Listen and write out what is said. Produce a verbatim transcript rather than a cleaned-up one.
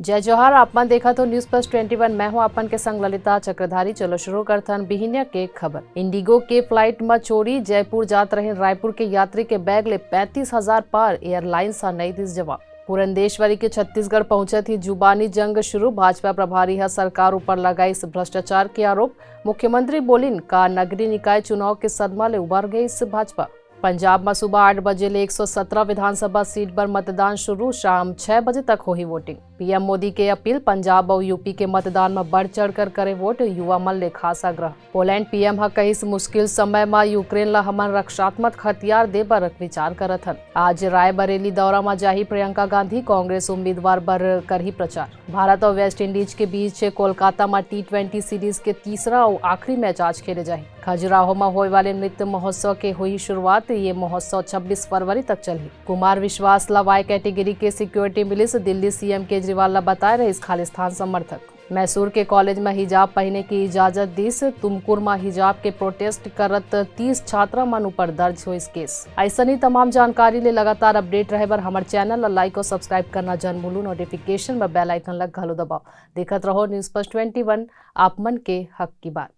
जय जोहार, आप मन देखत हो News Plus twenty one, मैं हूं आप मन के संग ललिता चक्रधारी। चलो शुरू करथन बिहिनिया के खबर। इंडिगो के फ्लाइट म चोरी, जयपुर जात रहिन रायपुर के यात्री के बैग ले पैंतीस हजार पार, एयरलाइंस ह नइ दिस जवाब। पुरंदेश्वरी के छत्तीसगढ़ पहुंचत ही जुबानी जंग शुरू, भाजपा प्रभारी ह सरकार ऊपर लगाइस भ्रष्टाचार के आरोप। मुख्यमंत्री बोलिन, का नगरीय निकाय चुनाव के सदमा ले उबर गइस भाजपा। पंजाब म सुबह आठ बजे ले एक सौ सत्रह विधानसभा सीट बर मतदान शुरू, शाम छह बजे तक होही वोटिंग। पीएम मोदी के अपील, पंजाब अउ यूपी के मतदान म बढ़ चढ़कर करे वोट, युवा मन ले खास आग्रह। पोलैंड पीएम ह कहिस, मुश्किल समय म यूक्रेन ल हमन रक्षात्मक हथियार दे बर विचार करत हन। आज रायबरेली दौरा म जाही प्रियंका गांधी, कांग्रेस उम्मीदवार बर करही प्रचार। भारत अउ वेस्ट इंडीज के बीच कोलकाता म टी ट्वेंटी सीरीज के तीसरा अउ आखिरी मैच आज खेले जाही। खजुराहो म होए वाले नृत्य महोत्सव के होही शुरुआत। ये महोत्सव छब्बीस फरवरी तक चलही। कुमार विश्वास ला वाई कैटेगरी के सिक्योरिटी मिलिस। दिल्ली सीएम केजरीवाल ला बताए रहिस खालिस्तान समर्थक। मैसूर के कॉलेज म हिजाब पहिने की इजाजत दिस। तुमकुर म हिजाब के प्रोटेस्ट करत तीस छात्रा मन ऊपर दर्ज होइस केस। अइसन ही तमाम जानकारी ले लगातार अपडेट रहे बर हमर चैनल ला लाइक और सब्सक्राइब करना जन भूलू। नोटिफिकेशन बर बेल आइकन ला घलो दबाओ। देखत रहो News Plus twenty one, आप मन के हक की बात।